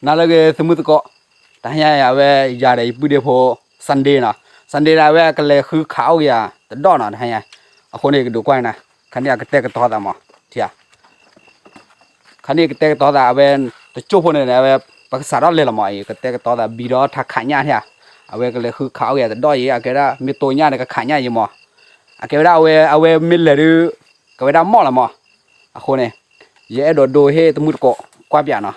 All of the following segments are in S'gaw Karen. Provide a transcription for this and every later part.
နၤလၢဂ့ၤ သုမုၢ်သကိး, တဟါညါအံၤ အဝဲယၤဒီးယပုၢ်ဒ့ဖိ Sunday နီၤ, Sunday န့ၣ် အဝဲကလဲၤဃုခးအိၣ်က့ၤယၤတဒီၣ်နီၤ တဟါညါ, အဃိန့ၣ် ကဒုးကွၢ်နၤ, ခါန့ၣ်အကတဲာ်ကတီၤသးမး, ထံဧါ, ခါန့ၣ်ကတဲာ်ကတီၤသး အဝဲ တကၠိၢ်ဖိန့ၣ် အဝဲ ပကစးထီၣ်လဲၤလီၤမးအံၤ ကတဲာ်ကတီၤသး ဘံဒီးထးခးညၣ်ထံဧါ, အဝဲကလဲၤဃုခးအိၣ်က့ၤယၤတဒီၣ်အံၤ အကဲဝဲဒၣ် မ့ၢ်တိညၣ်န့ၣ် ကခးညၣ်ယံၤမး, အကဲဝဲဒၣ်အဝဲ အဝဲမ့ၢ်လဲၤဒုး ကဝဲဒၣ်မီၢ်လီၤမး, အဃိန့ၣ် ယအဲၣ်ဒိးဒိဟ့ၣ်သုမုၢ်သကိး ကွၢ်ပၠးနီၤ,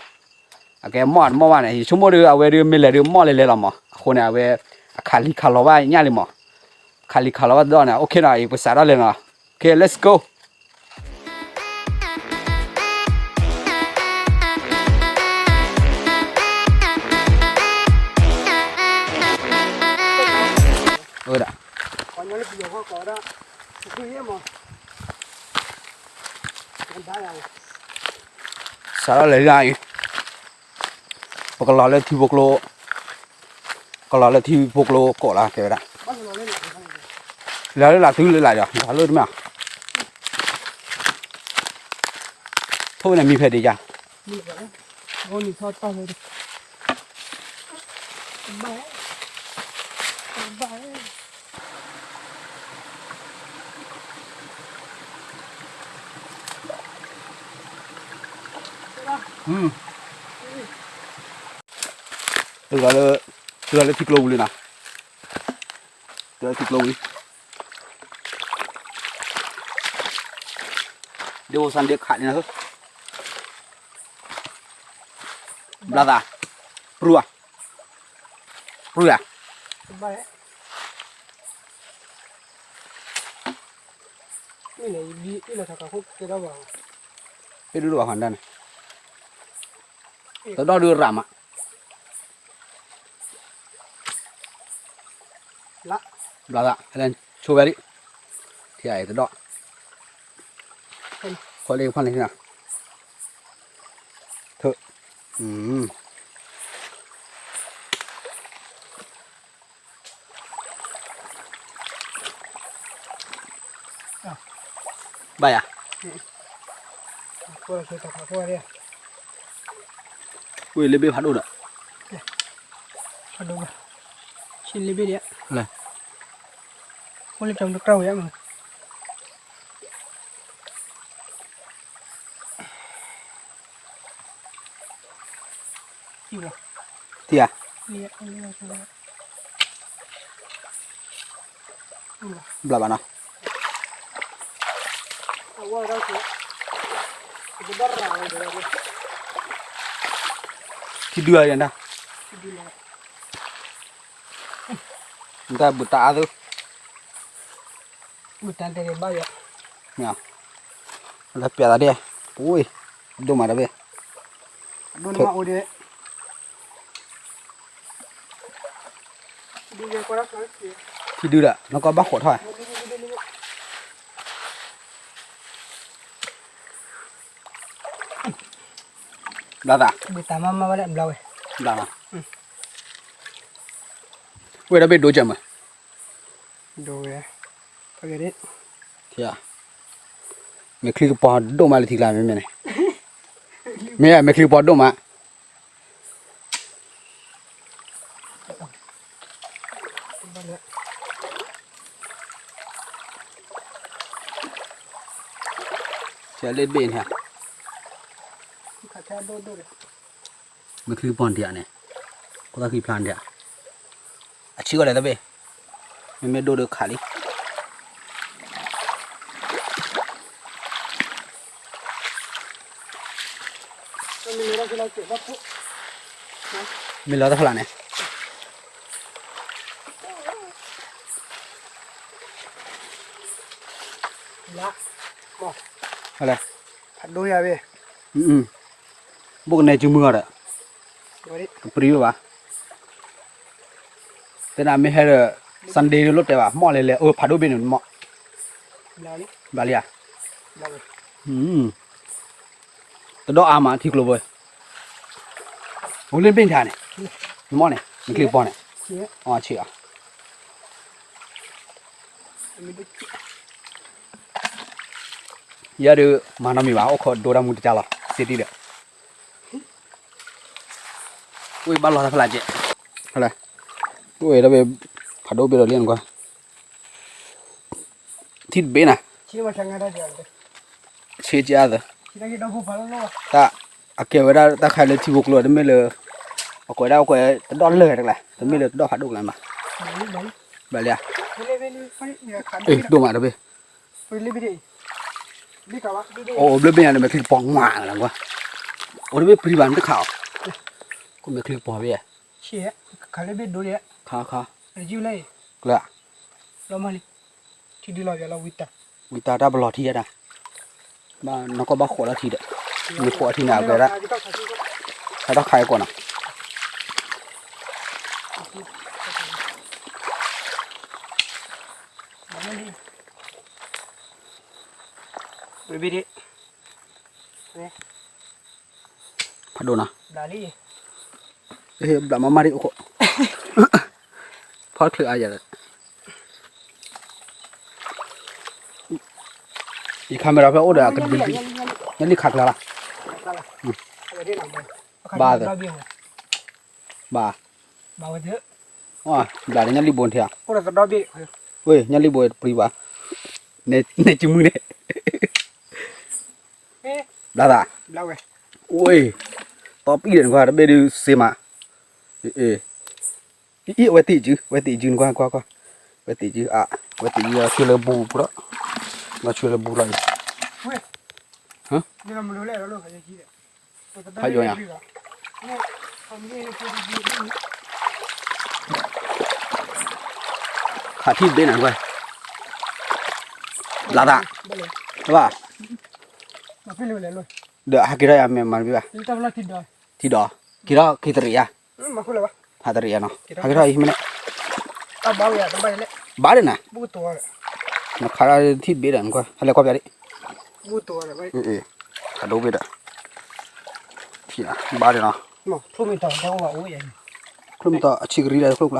အကဲမီၢ်တမီၢ်ဘၣ်န့ၣ် ယဆိကမိၣ်ဒုး အဝဲဒုးမ့ၢ်လဲၤဒုးမီၢ်လဲၤလဲၤလီၤမး, အဃိန့ၣ် အဝဲ အခးလံခးလီၤဘၣ်ညၣ်လံမး, ခးလံခးလီၤဘၣ်တဒီၣ်န့ၣ် OK နီၤ, အံၤပစးထီၣ်လဲၤနီၤ, OK let's go. အဝဲဒၣ် စးထီၣ်လဲၤလံအံၤ, ပကလီၤလၢထံဖိကျိ, ကလီၤလၢထံဖိကျိကိးလီၤ ကဲဝဲဒၣ်, လၢလၢလၢသုလၢလၢဒီး လၢလၢတမ့ၢ်, ထိၣ်ဝဲန့ၣ်မံဖဲဒံးယါ တဂၤလၢ တဂၤလၢထံကျိပူၤလံနီၤ, တဂၤလၢထံကျိပူၤလံ, ဒ်အိၣ်စၣ်ဒ့ခးန့ၣ်နီၤ, ဘျါသး, ပြူဧါ, ပြူဧါ, ဟ့ၣ်ဒုးဒိၣ်ဘၣ်ဃီဒၣ်န့ၣ်, တဒီၣ်ဒုးရၤမး, ဘျါသး ဆိဝဲလံ, ထံအံၤတဒီၣ်, ခွဲးလံခွဲးလံ, ထၢၣ် ဘၣ်ယၤ, ဝ့ၢ်လ့ဘ့ၣ်ဖးဒိၣ်ဒီး, ဖးဒိၣ်ဘၣ်, ဆံလ့ဘ့ၣ်ဒံး, လဲၣ်, အိၣ်လၢတၢ်တကြၢးဝဲမး ထံဧါ, ဘျါဘၣ်နီၤ, ထံဒုဧါယၤဒၣ်, နတၢ်ဘုးတၢ်အါသု, ဘုးတၢ်တဲဘၣ်ယၤ, လၢပျးသးဒဲ, ပူၤ, ဒိၣ်မးတဘ့ၣ်, ဒိၣ်မးအိၣ်ဒဲ, ထံဒုဒီး နကဘၣ်ဃိးထီၣ်, ဘျါသး, ဘျါနီၤ, ဝဲဒၣ်ဘ့ၣ်ဒိကဲမး, ဒိဝဲ, မဲာ်ချံကပီၤဒိၣ်မးလၢထံကျါမ့မ့ၢ်န့ၣ်, မ့ၢ်မဲာ်ချံကပီၤဒိၣ်မး ဆဲးလ့ၣ်တဘ့ၣ်န့ၣ်, မ့ၢ်ချံကပီၤနတံၢ်ဧါန့ၣ်, ခိၣ်သၣ်ခံဖျါနတံၢ်ဧါ, အဆံးဂီၢ်လဲၣ်တဘ့ၣ်, မ့မ့ၢ်ဒိၣ်ဒုးခးလံ မ့ၢ်လီၤတဖျါန့ၣ်, ဖးဒိၣ်ယၤဘ့ၣ်, ဘိၣ်ကနဲစုမုၢ်ဂီၤဒီး, ကပြံဘၣ်ဘၣ်, တဲနၤမ့ၢ်ဟဲဒီး Sunday လိၣ်တဲဘၣ် မီၢ်လဲၤလဲၤ အၢ ဖးဒိၣ်ဘ့ၣ်န့ၣ်မီၢ်, ဘျါလံဧါ, တဒီးအါမးထံကျိဘိ, အိၣ်လၢဘ့ၣ်ထါန့ၣ်, မီၢ်န့ၣ် မ့ၢ်ချံကပီၤန့ၣ်, အီဆံးဧါ ယဲဒုး မၤနီတမံၤဘၣ် အိၣ်ခိးဒိတၢ်မူတကါလီၤ စ့တံၢ်ဒီး, ဝဲဘၣ်လီၤတၢ်ဖျါကဲး, ဟဲလၢ, ဝဲဒၣ်ဘ့ၣ်, ဖးဒိၣ်ဘ့ၣ်ဒီးလံနကွၢ်, ထံၣ်တဘ့ၣ်နၤ, ဆ့ကၢ်သၢ, တၢ်, အကဲဝဲဒၣ်တၢ်ခါလၢထံဖိကျိၤ တမ့ၢ်လၢ, အကွဲးဒၣ်အကွဲးတဒီၣ်လၢာ်တကျါ, တမ့ၢ်လၢတဒီၣ်ဖးဒိၣ်ကျါဘၣ်, ဘၣ်လံဧါ, ဒိၣ်မးတဘ့ၣ် အိၣ်ဘျၢဘ့ၣ်ညါန့ၣ် မဲာ်ချံကပီၤမးနကွၢ်, အိၣ်တဘ့ၣ်ပြံဘၣ်နတခါအီၤ, အိၣ်မဲာ်ချံကပီၤဘ့ၣ်, ခါ, ကျၢၢ်, ဝံတၢ်တၢ်ပလီၤထံယဲဒၣ်, ဘၣ်နကီၢ်ဘၣ်ဃိးလီၤထံဒီး, မ့ၢ်ဃိးထံန့ၣ် အကဲဒၣ်, ဟဲထီၣ်ခါအံၤကွၢ်နီၤ ဖးဒိၣ်နီၤ, ဘျးမၤမၤဒံးအိၣ်ခိး, ဖီၣ်ချၢအါယၤလၢ, ယ camera ဖဲအိၣ်ဒီး ညၣ်လံခးကျါလီၤ, ဘၣ်သၢ, ဘၣ်, ဘျးဒီးညၣ်လံဘိထဲဧါ, ဝဲ ညၣ်လံဘိတပြံဘၣ်, နဲၣ်စုမုၢ်န့ၣ်, ဘျးသး, ဝဲ, တီပံၣ်ဒီးနကွၢ် တဘ့ၣ်ဒုးစ့မး, အ့ၣ် အဝဲသ့ၣ်စု ဝဲသ့ၣ်စုနကွၢ်ကွၢ်ကွၢ်, ဝဲသ့ၣ်စုအါ, ဝဲသ့ၣ်စုဆှၢလၢဘူးပူၤလီၤ, လီၤဆှၢလၢဘူးလီၤအံၤ, ဖးယိၤညါ, ခးထံၣ်တဘ့ၣ်နကွၢ်, ဘျးသး, ဘၣ်, ဒီးဟးက့ၤထီၣ်ယၤမ့ၢ်မၤတဘ့ၣ်ဘၣ်, ထံဒီး, က့ၤထီၣ်က့ၤတရံးယၤ, ဖးတရံးယၤနီၤ, ဟးက့ၤထီၣ်အံၤမ့ၢ်န့ၣ်, ဘၣ်ဒီးနၤ, နခးထီၣ်ထံၣ်တဘ့ၣ်ဒီးနကွၢ် ဟဲလဲၤကွၢ်ပျးဒံး, ဖးဒိၣ်ဘ့ၣ်ဒီး, ဘၣ်ဒီးနီၤ, ချိၣ်မ့ၢ်တီၤအဆံးကရံလၢချိၣ်ကျါ,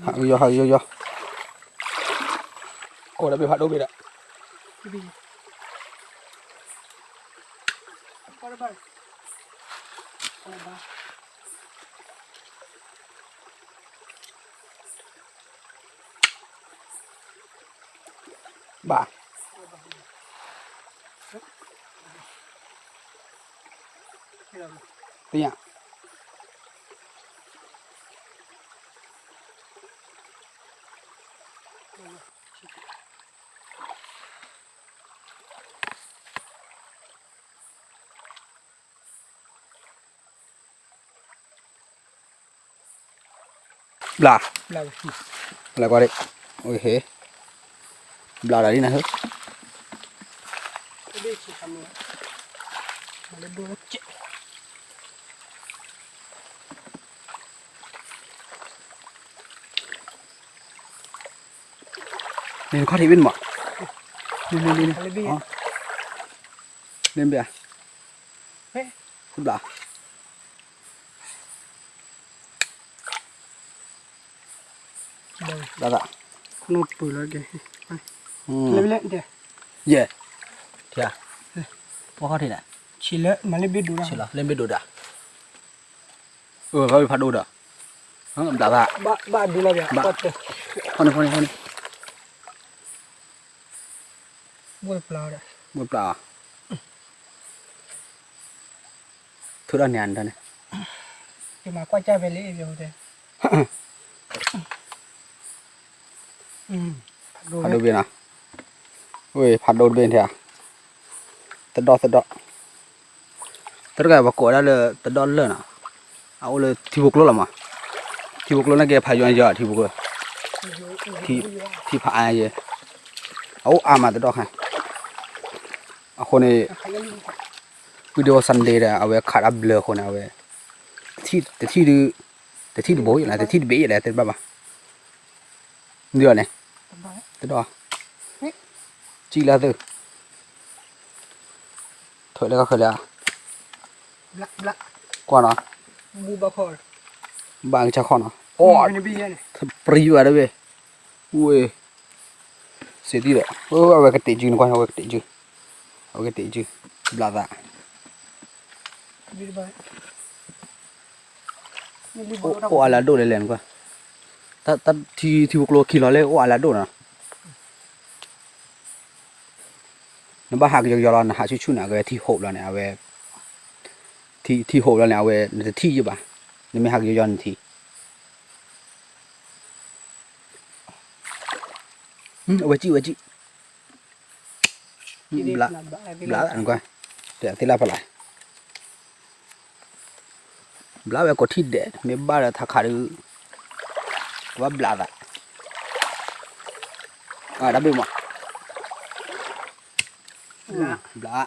ဟးကယီၤ ဟးကယီၤယီၤ, အိၣ်ဒီးဘ့ၣ်ဖးဒိၣ်ဘ့ၣ်ဒီး ဘၣ်, သ့ၣ်ညါ, ဘျး, လဲၤကွၢ်ဒံး, ဘျးဒီးဒ်နၤဧၢ န့ၣ်နခီၣ်ထံးဘ့ၣ်န့ၣ်မး, န့ၣ်, န့ၣ်, ဘျး, ဘျးသး, ယဲၢ်, ထံၣ်ဧါ, ပှၤခီၣ်ထံးန့ၣ်, ဆံးလီၤ လၢဘ့ၣ်ဒိဒၣ်, အၢ ဘၣ်ဝံၤဖးဒိၣ်ဒီး, ဘျးသး, ဖီၣ်န့ၣ် ဖီၣ်န့ၣ်, ဘိၣ်ပျၢ်အီၤ, ထုးဒီးန့ၣ်န့ၣ်, ဖးဒိၣ်ဘ့ၣ်နီၤ, ဝဲ ဖးဒိၣ်တဘ့ၣ်ထဲဧါ, သဒီၣ်သဒီၣ်, တၢ်တခါပှၤကိးဝဲဒၣ်လၢသဒီၣ်လၢာ်နီၤ, အအိၣ်လၢထံဖိကျိလီၤမး, ထံဖိကျိန့ၣ်က့ၤဖးယိၤယီၤ ထံဖိကျိ, ထံဖးအါယဲ, အအိၣ်အါမးသဒီၣ်ခါ, အဃိန့ၣ် ဝံၤဒီး Sunday ဒီး အဝဲခးတၢ်ဘျၢအဃိန့ၣ် အဝဲ တထံၣ်ဒုး, တထံၣ်တဘိယလဲၣ် တထံၣ်တဘ့ၣ်ယလဲၣ် တဘၣ်ဘၣ်, မနုၤအီၤန့ၣ်, တဒီၣ်, စံၣ်လၢသု, ထွဲလၢကီၢ်ခဲလၢာ်, ကွၢ်နီၤ, ဘၣ်ကစၢ်ခီနီၤ, အိၣ်, ပြံဘၣ်တဘ့ၣ်, ဝဲ စ့တံၢ်ဒီး အဝဲကတ့ၢ်စုနကွၢ် အဝဲကတ့ၢ်စု, အဝဲကတ့ၢ်စု, ဘျးသး, အိၣ်အါလၢအဒိၣ်လဲၣ်လဲၣ်နကွၢ်, တၢ်ထံထံဖိကျိခံလီၤလၢအိၣ်အါလၢအဒိၣ်နီၤ, နဘၣ်ဟးကယီကယီလီၤ နဟးဆူၣ်ဆူၣ်န့ၣ် အဝဲထံဟိးလီၤန့ၣ် အဝဲ ထံဟိးလီၤန့ၣ် အဝဲနတထံၣ်ယဘၣ်, နမ့ၢ်ဟးကယီကယီနထံၣ် အဝဲကံၣ်ဝဲကံၣ်, ဘျးနကွၢ်, တဲသ့လၢဖလၢ်, ဘျးဝဲကိးထံၣ်ဒဲး မ့ၢ်ဘၣ်ဒီးထးခးဒုး, ကဘၣ်ဘျးသး, တၢ်ဘ့ၣ်မး, ဘျး,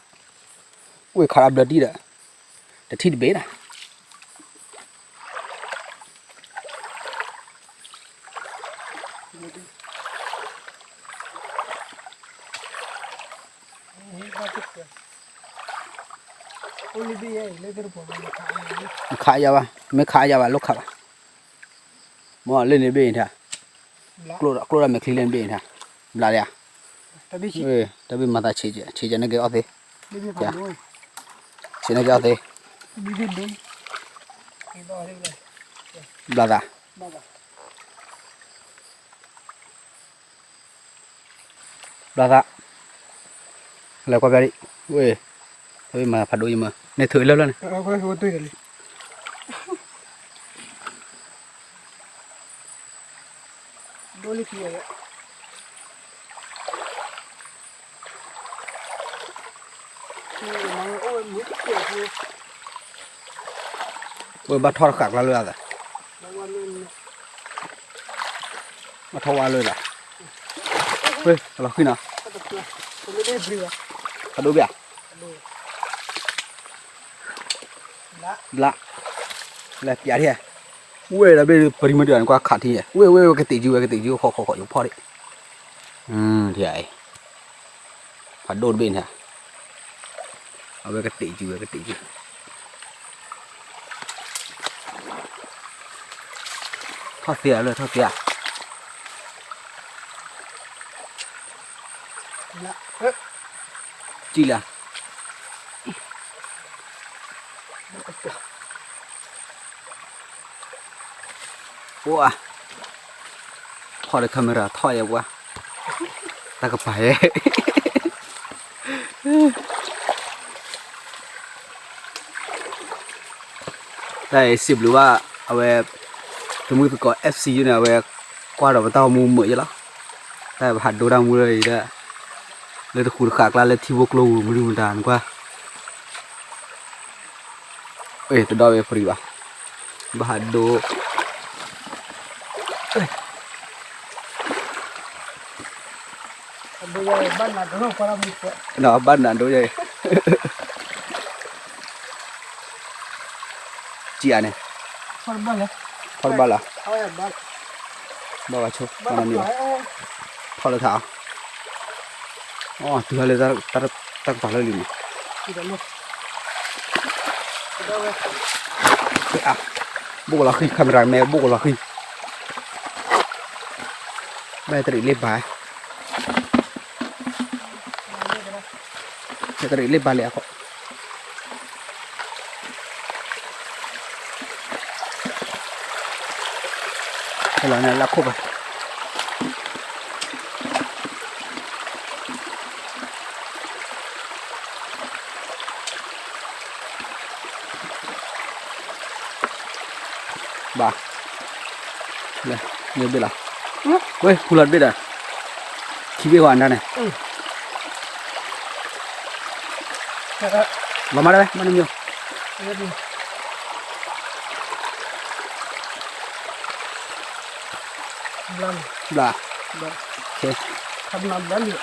အိၣ်ခးဒီးဘျၢတံၢ်ဒီး, တထံၣ်တဘ့ၣ်နၤ ခးယၤဘၣ်, မ့ၢ်ခးယၤဘၣ် လိၣ်ခးဘၣ်, မ့ၢ်လၢန့ၣ်ဘ့ၣ်အံၤထါ, ကျိၣ်ဒီးမဲာ်ချံလၢန့ၣ်ဘ့ၣ်အံၤထါ, ဘျးလံဧါ, တၢ်ဘ့ၣ်မၤသးဆံးကဲ, ဆံးကဲန့ၣ်က့ၤအီၣ်သ့, ဆံးန့ၣ်က့ၤအီၣ်သ့, ဘျးသး ဘျးသး, လဲၤကွၢ်ပြၢဒံး, ဝဲ, တၢ်ဘ့ၣ်မၤဖးဒိၣ်ယမၢ, န့ၣ်ထုးလၢလၢန့ၣ်, ဝဲဘၣ်ထီၣ်တဃာ်ကျါလၢအသး, ဘၣ်ထီၣ်ဝါလၢသး, ဝဲ, လီၤဃံနီၤ, ဖးဒိၣ်ဘၣ်ဧါ, ဘျး, လဲၤပျးထံၣ်, ဝဲဒၣ်ဘ့ၣ်ပရံမဒုးနကွၢ်ခးထံၣ်, ဝဲဝဲဝဲကတ့ၢ်ကၠူဝဲကတ့ၢ်ကၠူဃီဃီဃီယဖီၣ်ဒံး, ထံၣ်, ဖးဒိၣ်တဘ့ၣ်န့ၣ်, အဝဲကတ့ၢ်ကၠူဝဲကတ့ၢ်ကၠူ, ထီၣ်သ့ဧါလၢထီၣ်သ့ဧါ, ကံၣ်လၢ ပှၤ, ထီၣ်ဒီး camera ထီၣ်ယဲပှၤ, တၢ်ကပၤယဲ, တၢ်အံၤစံးဘျုးဘၣ် အဝဲ သမုၢ်သကိး FC ယုၢ်န့ၣ် အဝဲ ကွၢ်ဒီးပတၢ်ဂီၤမူမုာ်ယဲလီၤ, တၢ်ပဟးဒိတၢ်မူလၢအံၤဒီး, လၢတဃူတဃာ်ကျါလၢထံဖိကျိပူၤမနုၤမတၤနကွၢ် တဒီဘ့ၣ်ပရံဘၣ်, ဘၣ်ဟးဒိ, ဘၣ်နးဒိယဲ, စံးအါန့ၣ်, ထီၣ်တဘၣ်လၢ, ဘၣ်ဘၣ်ဆိ, ထီၣ်လၢထး, အီ တုၤဟဲလၢတၢ်ကပၤလၢလံန့ၣ်, ဘိၣ်ကလီၤဃံ camera မဲ ဘိၣ်ကလီၤဃံ, ဘၣ်တရံးလ့ၣ်ဘၣ်, တရံးလ့ၣ်ဘၣ်လံအဃိ, ဟဲလီၤန့ၣ်လၢခိၣ်ဘၣ် ဘၣ်, လၢ န့ၣ်ဘ့ၣ်လီၤ, ဝဲ ဖူလီၤတဘ့ၣ်ဒီး, ခံဘ့ၣ်ဃီအတၢ်န့ၣ်, လီၤမးတၢ်ဝဲ မ့ၢ်နမ့ၢ် ဘျါ, ဘျါ, ဘျါ, ခံဘ့ၣ်န့ၣ် နကယီ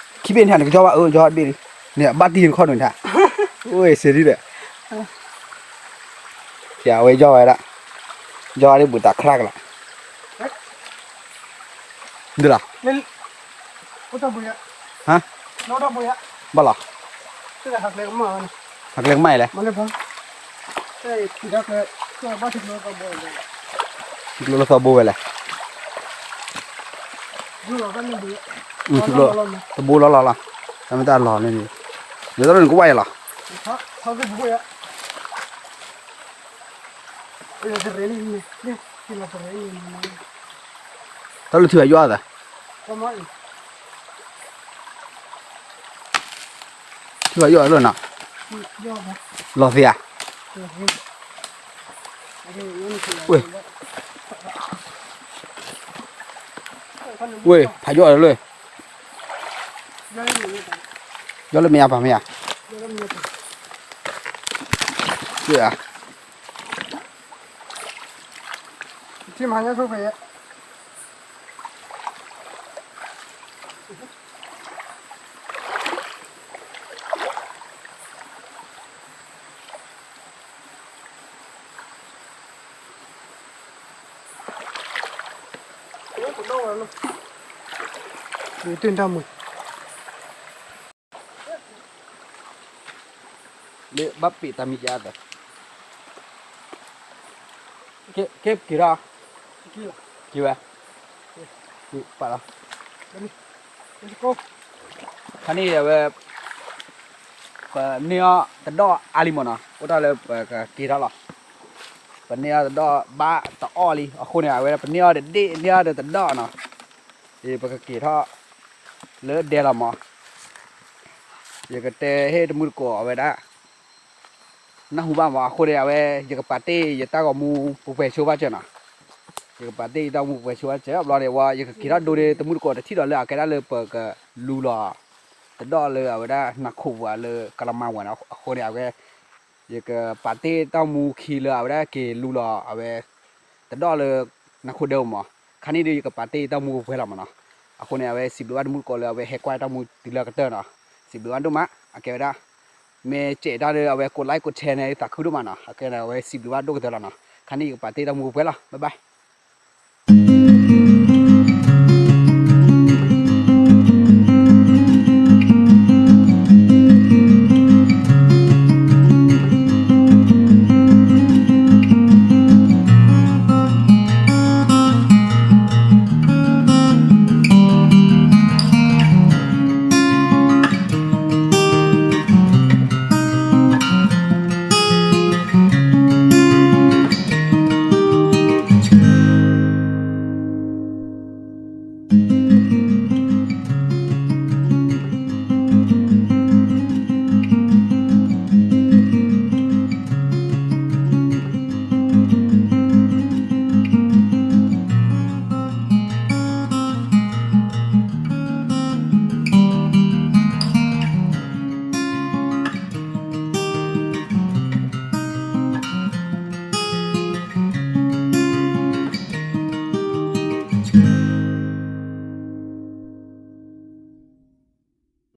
ဘၣ် အၢ ယီဘ့ၣ်လံ, န့ၣ် ဘၣ်တံၢ်နခီၣ်နုာ်ထါ, အိၣ်စ့ဒံဒီး, ဖျါဝဲယီဝဲဒၣ်, ယီဒ်ဘူးတၢ်ခရၣ်ကလီၤ, ဒ်လီၤ, ဟါ, ဘၣ်လီၤ, ဟးကျဲကမၣ်လဲၣ်, ဘၣ်လီၤ, ကျိလၢသီဘိဝဲလဲၣ်, သဘိလီၤလီၤလီၤ, တမ့ၢ်တၢ်လီၤန့ၣ်, မ့ၢ်တၢ်လၢနကဝၢ်ယၤလီၤ, တၢ်လၢထံဝဲယွၤသး, ထံဝဲယွၤလၢနၤ, လီၤသ့ဧါ, ဝ့ၢ်, ဝ့ၢ် ဖးယွၤလၢ ယွၤလၢမ့ၢ်ဧါ ပၢ်မ့ၢ်ဧါ, ယွၤ, ထံမၤညါဆိဖဲ တၢ်မုာ်, လၢဘၣ်ပ့ၤတၢ်မံၤယါသၢ, ကဲပက့ၤထီၣ်, က့ၤဝဲ, ပာ်လီၤ, ခါန့ၣ်အဝဲ ပန့ၢ်အီၣ်တဒီၣ်အါလံမ့ၢ်နီၤ, အိၣ်တၢ်လၢပကက့ၤထီၣ်လီၤ, ပန့ၢ်အီၣ်တဒီၣ်ဘၣ်တအီၣ်လံ, အဃိန့ၣ် အဝဲဒၣ်ပန့ၢ်အီၣ်တဒ့ၣ် န့ၢ်အီၣ်ဒီးတဒီၣ်နီၤ, အံၤပကက့ၤထီၣ်လၢဒဲလီၤမး, ယကတဲဟ့ၣ်တမုၢ်တကိးအဝဲဒၣ် နၢ်ဟူဘၣ်မး, အဃိန့ၣ် အဝဲ ယကပာ်တ့ၢ်ယတၢ်ဂီၤမူပှဲၤပှဲၤဆိဘၣ်စၢၤနီၤ, ယကပာ်တ့ၢ်ယတၢ်ဂီၤမူပှဲၤပှဲၤဆိဘၣ်စၢၤ ဘျီန့ၣ်ဝဲ ယကက့ၤထီၣ်ဒိဒီးတမုၢ်တကိးတထံၣ်ဒီးလၢ အကဲဒၣ်လၢပကလူလီၤ တဒီၣ်လၢအဝဲဒၣ်နၤခိၣ်ပူၤလၢကလီၤမၢ်ဝဲနီၤ, အဃိန့ၣ် အဝဲ ယကပာ်တ့ၢ်တၢ်ဂီၤမူခံလၢအဝဲဒၣ်က့ၤလူလီၤ အဝဲ တဒီၣ်လၢနၤခိၣ်ဒဲပူၤမး, ခါန့ၣ်ဒီးယကပာ်တ့ၢ်တၢ်ဂီၤမူပှဲၤပှဲၤလီၤမးနီၤ, အဃိန့ၣ် အဝဲစံးဘျုးဘၣ်တမုၢ်တကိးလၢအဝဲဟဲကွၢ်တၢ်ဂီၤမူတုၤလၢအကတၢၢ်နီၤ, စံးဘျုးဘၣ်ဒိၣ်မး, အကဲဝဲဒၣ် မ့ၢ်စဲးတၢ်လၢအဝဲကိး like ကိး share န့ၣ် သးခုဒိၣ်မးနီၤ, အကဲန့ၣ် အဝဲစံးဘျုးဘၣ်ဒိၣ်ကတၢၢ်လီၤနီၤ, ခါန့ၣ်ယကပာ်တ့ၢ်တၢ်ဂီၤမူပှဲၤပှဲၤလီၤ, bye bye.